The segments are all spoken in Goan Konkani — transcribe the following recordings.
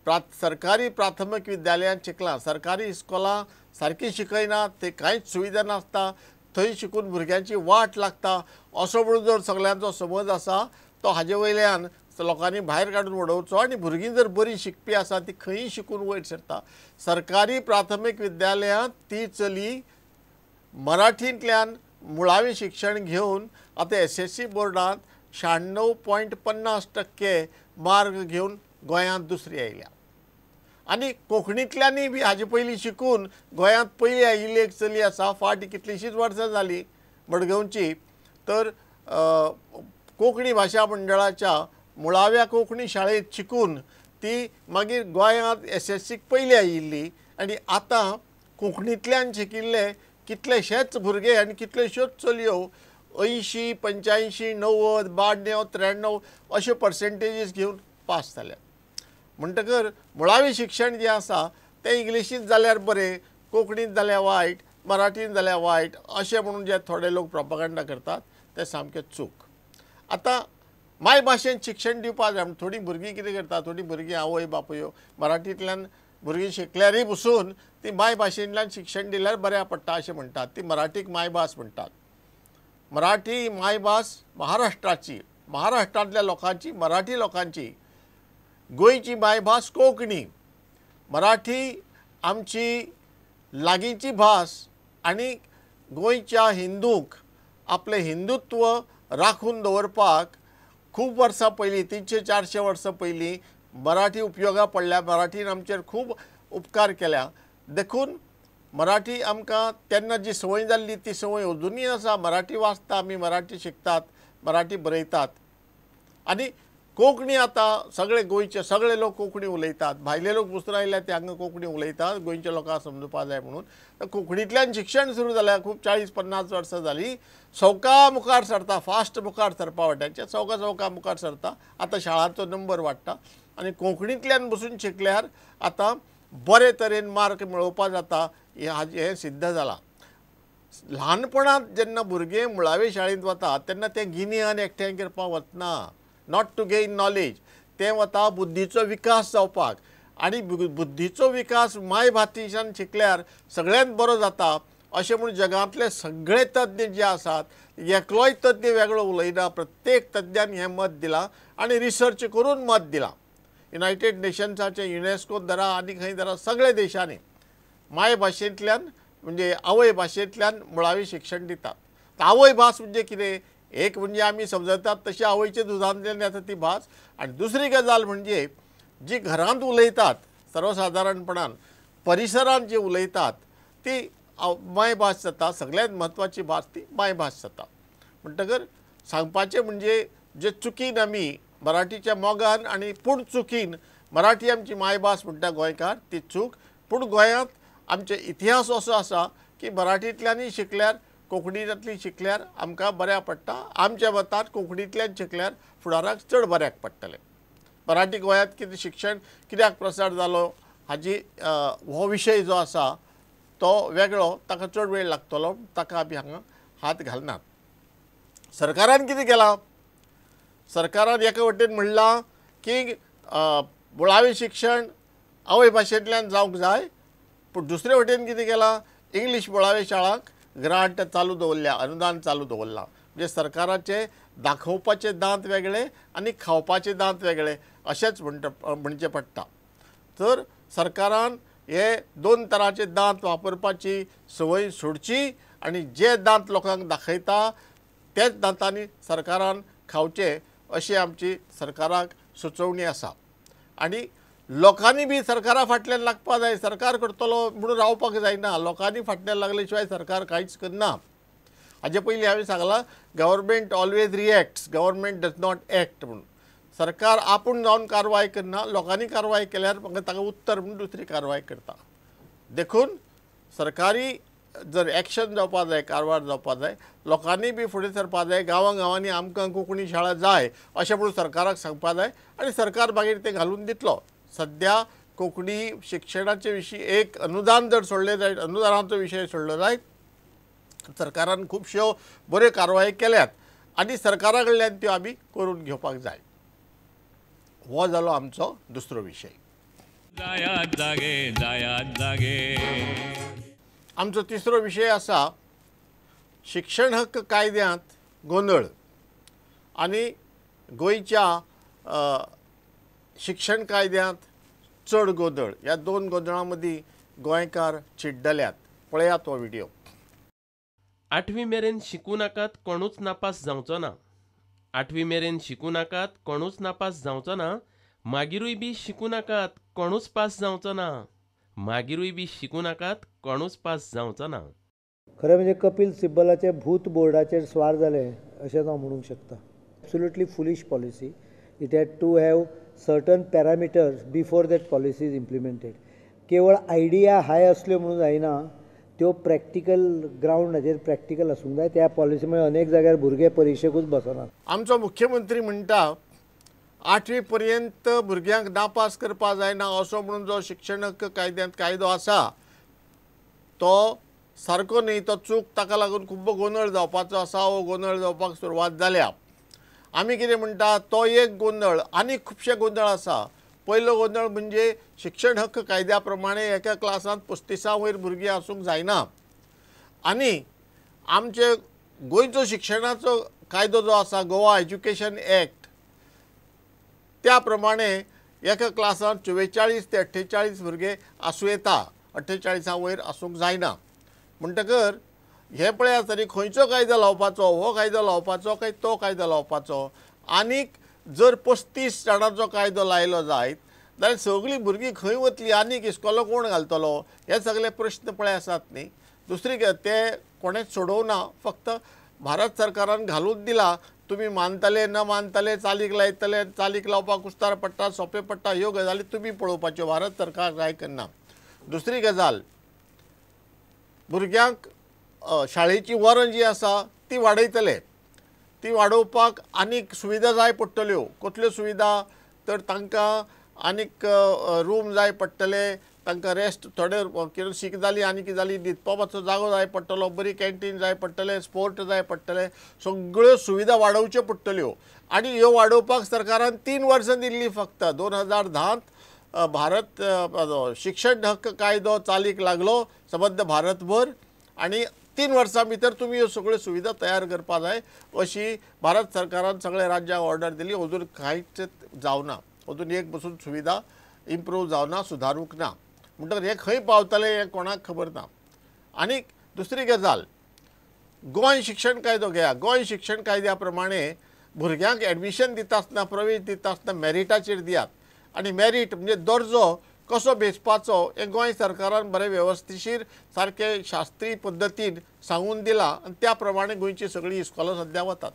सरकारी प्राथमीक विद्यालयांत शिकलां. सरकारी इस्कोलां सारकीं शिकयना, ते कांयच सुविधा नासता, थंय शिकून भुरग्यांची वाट लागता असो म्हणून जर सगळ्यांचो समज आसा तो हाजे वयल्यान लोकांनी भायर काडून उडोवचो. आनी भुरगीं जर बरीं शिकपी आसा ती खंयी शिकून वयर सरता. सरकारी प्राथमीक विद्यालयांत ती चली मराठींतल्यान मुळावें शिक्षण घेवन आतां SSC बोर्डांत 96.50% मार्क घेवन गोंयांत दुसरी आयल्या. आनी कोंकणींतल्यानूय बी हाजे पयलीं शिकून गोंयांत पयली आयिल्ली एक चली आसा, फाटीं कितलींशींच वर्सां जालीं, मडगांवची. तर कोंकणी भाशा मंडळाच्या मुळाव्या कोंकणी शाळेंत शिकून ती मागीर गोंयांत SSCक पयली आयिल्ली. आनी आतां कोंकणींतल्यान शिकिल्ले कितलेशेच भुरगे आनी कितल्योश्योच चलयो 80, 85, 90, 92, 93 अश्यो पर्सेंटेजीस घेवन पास जाल्यात. म्हणटकर मुळावें शिक्षण जें आसा तें इंग्लिशींत जाल्यार बरें, कोंकणींत जाल्यार वायट, मराठींत जाल्यार वायट अशें म्हणून जे थोडे लोक प्रोपगंडा करतात तें सामकें चूक. आतां मायभाशेन शिक्षण दिवपाक जाय. थोडीं भुरगीं कितें करता, थोडीं भुरगीं आवय बापूयो मराठींतल्यान भुरगीं शिकल्यारूय बसून ती मायभाशेंतल्यान शिक्षण दिल्यार बऱ्याक पडटा अशें म्हणटात. ती मराठीक मायभास म्हणटात. मराठी मायभास महाराष्ट्राची, महाराष्ट्रांतल्या लोकांची, मराठी लोकांची. गोंयची मायभास कोंकणी. मराठी आमची लागींची भास आनी गोंयच्या हिंदूंक आपलें हिंदुत्व राखून दवरपाक खूब वर्सां पयलीं, 300-400 वर्सां पयलीं मराठी उपयोगा पडल्या. मराठीन आमचेर खूब उपकार केल्या. देखून मराठी आमकां तेन्ना जी संवय जाल्ली ती संवय अजुनूय आसा. मराठी वाचता आमी, मराठी शिकतात, मराठी बरयतात. आनी कोंकणी आतां सगळे गोंयचे सगळे लोक कोंकणी उलयतात. भायले लोक दुसरो आयल्या ते हांगा कोंकणी उलयतात, गोंयच्या लोकांक समजुपा जाय म्हणून. कोंकणींतल्यान शिक्षण सुरू जाल्यार खूब 40-50 वर्सां जालीं. सवका मुखार सरता, फास्ट मुखार सरपा वाट्याचे सवका सवका मुखार सरता. आतां शाळांचो नंबर वाडटा आनी कोंकणींतल्यान बसून शिकल्यार आतां बरे तरेन मार्क मेळोवपा जाता हें सिद्ध जालां. ल्हानपणांत जेन्ना भुरगें मुळावे शाळेंत वता तेन्ना तें गिन्यान एकठांय करपाक वचना, not to gain knowledge, तें वता बुद्धीचो विकास जावपाक. आनी बुद्धीचो विकास मायभाशेंतल्यान शिकल्यार सगळ्यांत बरो जाता अशें म्हूण जगांतले सगळे तज्ञ जे आसात, एकलोय तज्ञ वेगळो उलयना. प्रत्येक तज्ञान हें मत दिलां आनी रिसर्च करून मत दिलां. युनायटेड नेशन्साचें युनेस्को धरा आनी खंय धरा, सगळे देशांनी मायभाशेंतल्यान म्हणजे आवय भाशेंतल्यान मुळावें शिक्षण दितात. आवय भास म्हणजे कितें, एक म्हणजे आमी समजतात तशी आवयच्या दुदांतल्यान येता ती भास, आनी दुसरी गजाल म्हणजे जी घरांत उलयतात सर्वसादारणपणान परिसरांत जी उलयतात ती मायभास जाता. सगळ्यांत म्हत्वाची भास ती मायभास जाता. म्हणटकर सांगपाचें म्हणजे जे चुकीन आमी मराठीच्या मोगान आनी पूण चुकीन मराठी आमची मायभास म्हणटा गोंयकार, ती चूक. पूण गोंयांत आमचे इतिहास असो आसा की मराठींतल्यानूय शिकल्यार कोंकणींतली शिकल्यार आमकां बऱ्याक पडटा. आमच्या मतान कोंकणींतल्यान शिकल्यार फुडाराक चड बऱ्याक पडटलें. मराठी गोंयांत कितें शिक्षण कित्याक प्रसार जालो हाजी हो विशय जो आसा तो वेगळो, ताका चड वेळ लागतलो, ताका आमी हांगा हात घालनात. सरकारान कितें केलां, सरकारान एका वटेन म्हणलां की मुळावें शिक्षण आवय भाशेंतल्यान जावंक जाय, पूण दुसरे वटेन कितें केलां, इंग्लीश मुळावे शाळांक ग्रांट चालू दवरल्या, अनुदान चालू दवरलां. म्हणजे सरकाराचे दाखोवपाचे दांत वेगळे आनी खावपाचे दांत वेगळे अशेंच म्हणचें पडटा. तर सरकारान हे दोन तरांचे दांत वापरपाची संवय सोडची आनी जे दांत लोकांक दाखयता तेच दांतांनी सरकारान खावचे अशी आमची सरकाराक सुचोवणी आसा. आनी लोकांनी बी सरकारा फाटल्यान लागपाक जाय. सरकार करतलो म्हणून रावपाक जायना, लोकांनी फाटल्यान लागले शिवाय सरकार कांयच करना. हाजे पयलीं हांवें सांगलां, government always reacts, government does not act म्हणून. सरकार आपूण जावन कारवाय करना, लोकांनी कारवाय केल्यार मागीर ताका उत्तर म्हणून दुसरी कारवाय करता. देखून सरकारी जर एक्शन जावपाक जाय, कारवाय जावपाक जाय, लोकांनी बी फुडें सरपाक जाय. गांवां गांवांनी आमकां कोंकणी शाळा जाय अशें म्हणून सरकाराक सांगपाक जाय आनी सरकार मागीर तें घालून दितलो. सद्या कोंकणी शिक्षणाचे विशीं एक अनुदान जर सोडलें जायत, अनुदानाचो विशय सोडलो जायत, सरकारान खुबश्यो बऱ्यो कारवाय केल्यात आनी सरकारा कडल्यान त्यो आमी करून घेवपाक जाय. हो जालो आमचो दुसरो विशय. जायात जागे, जायात जागे. आमचो तिसरो विशय आसा शिक्षण हक्क कायद्यांत गोंदळ आनी गोंयच्या शिक्षण कायद्यांत चड गोंदळ. ह्या दोन गोंदळां मदीं गोंयकार चिड्डल्यात. पळयात हो व्हिडियो. आठवी मेरेन शिकूं नाकात कोणूच नापास जावचो ना. आठवी मेरेन शिकूं नाकात कोणूच नापास जावचो ना. मागीरूय बी शिकूं नाकात कोणूच पास जावचो ना. मागीरूय बी शिकूं नाकात कोणूच पास जावचो ना. खरें म्हणजे कपिल सिब्बलाचें भूत बोर्डाचेर स्वार जालें अशेंच हांव म्हणूंक शकता. Absolutely foolish policy. It had to have certain parameters before that policy is implemented. केवळ आयडिया हाय असल्यो म्हणून जायना, त्यो प्रॅक्टिकल ग्रावंडाचेर प्रॅक्टिकल आसूंक जाय. त्या पॉलिसी मुळे अनेक जाग्यार भुरगे परिक्षेकूच बसनात. आमचो मुख्यमंत्री म्हणटा आठवी पर्यंत भुरग्यांक नापास करपाक जायना असो म्हणून जो शिक्षण हक्क कायद्यांत कायदो आसा तो सारको न्ही, तो चूक, ताका लागून खूब गोंदळ जावपाचो आसा. हो गोंदळ जावपाक सुरवात जाल्या. आमी कितें म्हणटा तो एक गोंदळ, आनी खुबशे गोंदळ आसा. पयलो गोंदळ म्हणजे शिक्षण हक्क कायद्या प्रमाणे एका क्लासांत 35 वयर भुरगीं आसूंक जायना आनी आमचे गोंयचो शिक्षणाचो कायदो जो आसा गोवा एज्युकेशन एक्ट त्या प्रमाणे एका क्लासांत 44 ते 48 भुरगे आसूं येता, 48 वयर आसूंक जायना. म्हणटकर हें पळयात तरी खंयचो कायदो लावपाचो, हो कायदो लावपाचो काय तो कायदो लावपाचो. आनीक जर 35 जाणांचो कायदो लायलो जायत जाल्यार सगळीं भुरगीं खंय वतलीं, आनीक इस्कोलाक कोण घालतलो, हे सगळे प्रश्न पळय आसात न्ही. दुसरी ते कोणेच सोडोवना, फक्त भारत सरकारान घालून दिला. तुमी मानतले न मानतले, चालीक लायतले, चालीक लावपाक कुस्तार पडटा, सोंपें पडटा, ह्यो गजाली तुमी पळोवपाच्यो, भारत सरकार काय करना. दुसरी गजाल, भुरग्यांक शाळेची वरां जी आसा ती वाडयतले, ती वाडोवपाक आनीक सुविधा जाय पडटल्यो. कसल्यो सुविधा तर तांकां आनीक रूम जाय पडटले, तांकां रेस्ट थोडे कितें शीक जाली आनी कितें जाली न्हिदपाचो जागो जाय पडटलो, बरी कॅन्टीन जाय पडटलें, स्पोर्ट जाय पडटले, सगळ्यो सुविधा वाडोवच्यो पडटल्यो. आनी ह्यो वाडोवपाक सरकारान 3 वर्सां दिल्लीं फक्त. 2010 भारत शिक्षण हक्क कायदो चालीक लागलो सबंद भारतभर आनी 3 वर्सां भितर तुमी ह्यो सगळ्यो सुविधा तयार करपाक जाय अशी भारत सरकारान सगळ्या राज्यांक ऑर्डर दिली. अजून कांयच जावना, अजून एक बसून सुविधा इम्प्रूव जावना, सुदारूंक ना. म्हणटकच हें खंय पावतलें हें कोणाक खबर ना. आनी दुसरी गजाल, गोंय शिक्षण कायदो घेया. गोंय शिक्षण कायद्या प्रमाणे भुरग्यांक एडमिशन दिता आसतना, प्रवेश दिता आसतना मॅरिटाचेर दियात. आनी मॅरीट म्हणजे दर्जो कसो बेचपाचो हें गोंय सरकारान बरें वेवस्थीशीर सारकें शास्त्रीय पद्दतीन सांगून दिलां आनी त्या प्रमाणे गोंयची सगळीं इस्कोलां सद्या वतात.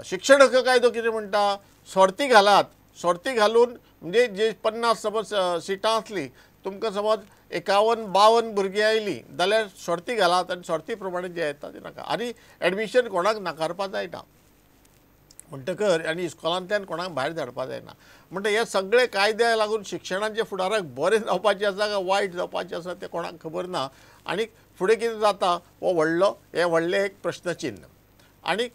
शिक्षण हक्क कायदो कितें म्हणटा, सोर्ती घालात, सोर्ती घालून म्हणजे जे 50 समज सिटां आसलीं तुमकां समज 51 52 भुरगीं आयलीं जाल्यार सोर्ती घालात आनी सोर्ती प्रमाणे जे येता ते नाका. आनी एडमिशन कोणाक नाकारपाक जायना म्हणटकर आनी इस्कोलांतल्यान कोणाक भायर धाडपाक जायना. म्हणटा हे सगळे कायद्या लागून शिक्षणाचे फुडाराक बरें जावपाचें आसा काय वायट जावपाचें आसा तें कोणाक खबर ना. आनी फुडें कितें जाता हो व्हडलो, हें व्हडलें एक प्रश्नचिन्न. आनी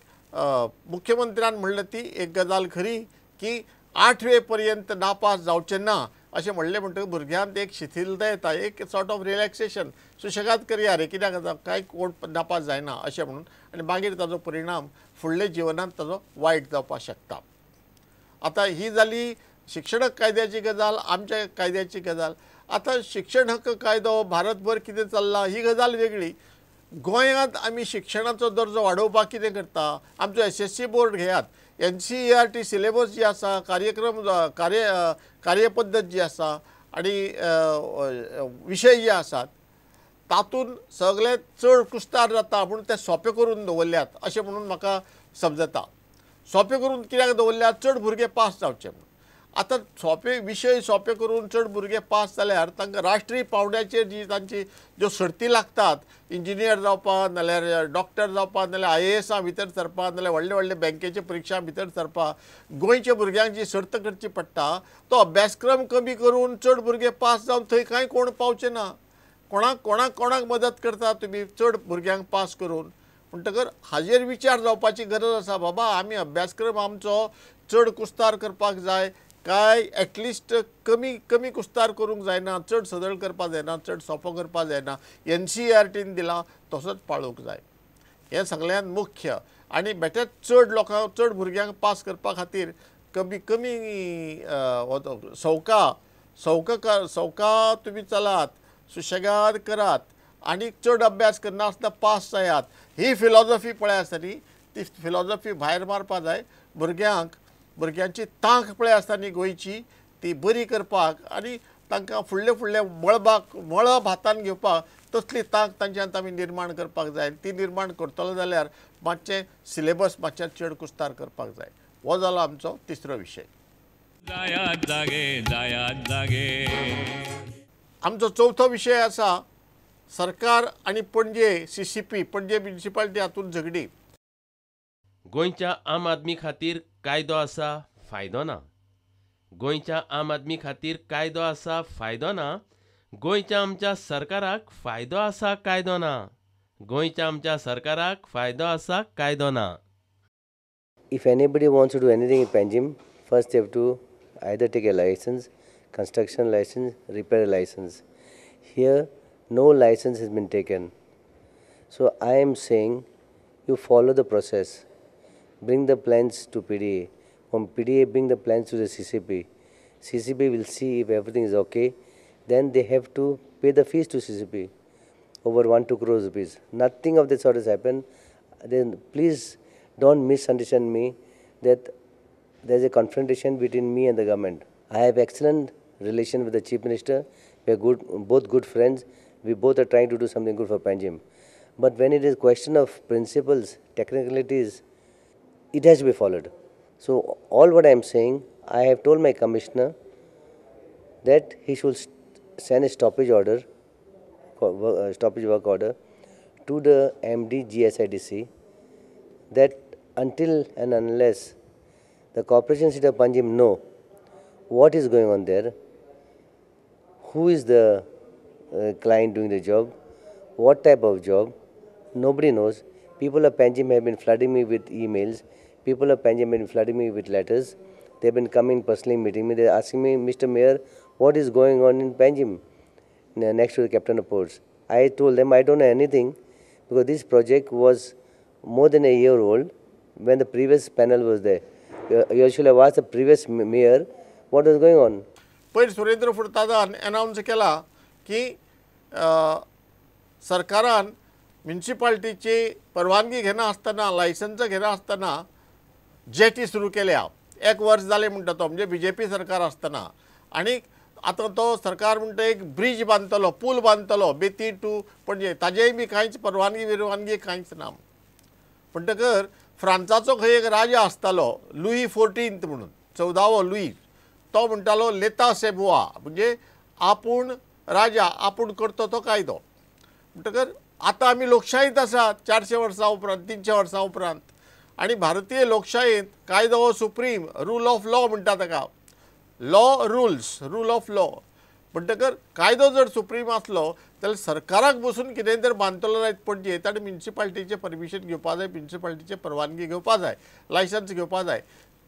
मुख्यमंत्र्यान म्हणलें ती एक गजाल खरी की 8वे पर्यंत नापास जावचें ना अशें म्हणलें म्हणटकच भुरग्यांक एक शिथिलता येता, एक सॉर्ट ऑफ रिलॅक्सेशन, सुशेगाद करया रे कित्याक जाता कांय कोण नापास जायना अशें म्हणून, आनी मागीर ताजो परिणाम फुडल्या जिवनांत ताजो वायट जावपाक शकता. आतां ही जाली शिक्षण हक्क कायद्याची गजाल, आमच्या कायद्याची गजाल. आतां शिक्षण हक्क कायदो भारतभर कितें चल्ला ही गजाल वेगळी. गोंयांत आमी शिक्षणाचो दर्जो वाडोवपाक कितें करता, आमचो SSC board घेयात, NCERT syllabus जी आसा, कार्यक्रम कार्यपद्दत जी आसा आनी विशय जे आसात तातूंत सगळे चड कुस्तार जाता म्हूण ते सोंपे करून दवरल्यात अशें म्हणून म्हाका समजता. सोंपे करून कित्याक दवरल्यात, चड भुरगे पास जावचे म्हणून. आतां सोंपे विशय सोंपे करून चड भुरगे पास जाल्यार तांकां राष्ट्रीय पांवड्याचेर जी तांची ज्यो सर्ती लागतात, इंजिनियर जावपाक नाल्यार डॉक्टर जावपाक नाल्यार IAS भितर सरपाक नाल्यार व्हडले व्हडले बँकेचे परिक्षा भितर सरपाक गोंयच्या भुरग्यांक जी सर्त करची पडटा तो अभ्यासक्रम कमी करून चड भुरगे पास जावन थंय कांय कोण पावचे ना. कोणाक कोणाक कोणाक मदत करता तुमी चड भुरग्यांक पास करून. म्हणटकर हाजेर विचार जावपाची गरज आसा. बाबा आमी अभ्यासक्रम आमचो चड कुस्तार करपाक जाय काय एटलिस्ट कमी कमी कुस्तार करूंक जायना, चड सदळ करपाक जायना, चड सोंपो करपाक जायना, NCERTन दिला तसोच पाळूंक जाय. हें सगळ्यांत मुख्य. आनी बेठेच चड लोकांक चड भुरग्यांक पास करपा खातीर कमी कमी सवका सवका सवका तुमी चलात, सुशेगाद करात आनी चड अभ्यास करनासतना पास जायात, ही फिलॉजॉफी पळय आसता न्ही, ती फिलॉजॉफी भायर मारपा जाय. भुरग्यांक भुरग्यांची तांक पळय आसता न्ही गोंयची, ती बरी करपाक आनी तांकां फुडले फुडले मळबाक मळब हातान घेवपाक तसली तांक तांच्यांत आमी निर्माण करपाक जाय. ती निर्माण करतलो जाल्यार मातशें सिलेबस मातशें चड कुस्तार करपाक जाय. हो जालो आमचो तिसरो विशय. जायात जागे, जायात जागे. आमचो चवथो विशय आसा सरकार आनी पणजे CCP, Panaji municipality हातूंत झगडी. गोंयच्या आम आदमी खातीर कायदो आसा, फायदो ना. गोंयच्या आम आदमी खातीर कायदो आसा, फायदो ना. गोंयच्या आमच्या सरकाराक फायदो आसा, कायदो ना. गोंयच्या आमच्या सरकाराक फायदो आसा, कायदो ना. If anybody wants to do anything in Panjim, first they have to either take a license, construction license, repair license. Here, no license has been taken. So I am saying, you follow the process. Bring the plans to PDA. From PDA, bring the plans to the CCP. CCP will see if everything is okay. Then they have to pay the fees to CCP, over 1-2 crores rupees. Nothing of that sort has happened. Then please don't misunderstand me that there is a confrontation between me and the government. I have excellent relation with the Chief Minister. We are good, both good friends. We both are trying to do something good for Panjim. But when it is question of principles, technicalities, it has to be followed. So all what I am saying, I have told my commissioner that he should send a stoppage order, stoppage work order to the MD GSIDC that until and unless the Corporation City of Panjim know what is going on there, who is the client doing the job, what type of job, nobody knows. People of Panjim have been flooding me with emails. People of Panjim have been flooding me with letters. They've been coming personally meeting me. They're asking me, Mr. Mayor, what is going on in Panjim next to the Captain of Ports? I told them I don't know anything because this project was more than a year old when the previous panel was there. You should have asked the previous mayor what was going on. पयर सुरेंद्र फुर्तादान अनावन्स केला की सरकारान म्युनिसिपालिटीची परवानगी घेना आसतना, लायसन्स घेना आसतना जेटी सुरू केल्या. एक वर्स जालें म्हणटा तो, म्हणजे BJP सरकार आसतना. आनी आतां तो सरकार म्हणटा एक ब्रीज बांदतलो, पूल बांदतलो बेती टू पणजे, ताजेय बी कांयच परवानगी विरवानगी कांयच ना. म्हणटकर फ्रांसाचो खंय एक राजा आसतालो लुई 14 म्हणून, 14वो लुई, तो म्हणटालो लेता से बुआ, म्हणजे आपूण राजा, आपूण करतो तो कायदो. म्हणटकर आतां आमी लोकशाहीत आसात 400 वर्सां उपरांत, 300 वर्सां उपरांत, आनी भारतीय लोकशाहींत कायदो हो सुप्रीम, रूल ऑफ लॉ म्हणटा ताका, law rules, rule of law. म्हणटकर कायदो जर सुप्रीम आसलो जाल्यार सरकाराक बसून कितें जर बांदतलो जायत पणजे, ताणें म्युनिसिपालिटीचें परमिशन घेवपा जाय, म्युनिसिपालिटीचें परवानगी घेवपा जाय, लायसन्स घेवपा जाय.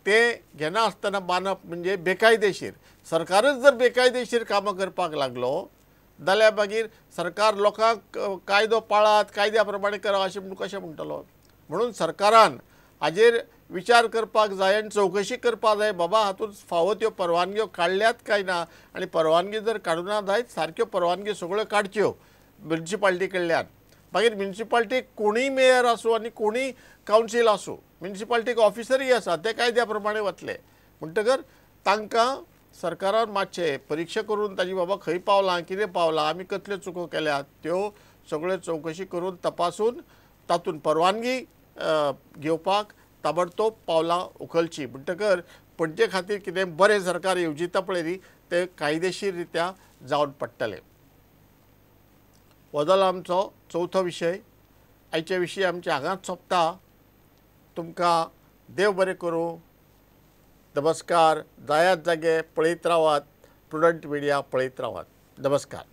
तें घेना आसतना बांदप म्हणजे बेकायदेशीर. सरकारच जर बेकायदेशीर कामां करपाक लागलो जाल्यार मागीर सरकार लोकांक कायदो पाळात, कायद्या प्रमाणे करा अशें म्हणून कशें म्हणटलो? म्हणून सरकारान हाजेर विचार करपाक जाय आनी चवकशी करपाक जाय, बाबा हातूंत फावो त्यो परवानग्यो काडल्यात काय ना, आनी परवानगी जर काडूं ना जायत सारक्यो परवानगी सगळ्यो काडच्यो म्युनिसिपालिटी कडल्यान. मागीर म्युनिसिपालिटीक कोणूय मेयर आसूं आनी कोणूय कावन्सील आसूं, म्युनिसिपालिटीक ऑफिसरूय आसा, ते कायद्या प्रमाणे वतले. म्हणटकर तांकां सरकारान मातशें परिक्षा करून ताजी बाबा खंय पावलां, कितें पावलां, आमी कसल्यो चुको केल्यात त्यो सगळ्यो चवकशी करून तपासून तातूंत परवानगी घेवपाक ताबडतोब पावलां उखलची. म्हणटकर पणजे खातीर कितें बरें सरकार येवजिता पळय न्ही, तें कायदेशीर रित्या जावन पडटलें. हो जालो आमचो चवथो विशय. आयचे विशय आमचे हांगाच सोंपता. तुमकां देव बरें करूं. नमस्कार. जायात जागे, पळयत रावात, प्रुडंट मिडिया पळयत रावात. नमस्कार.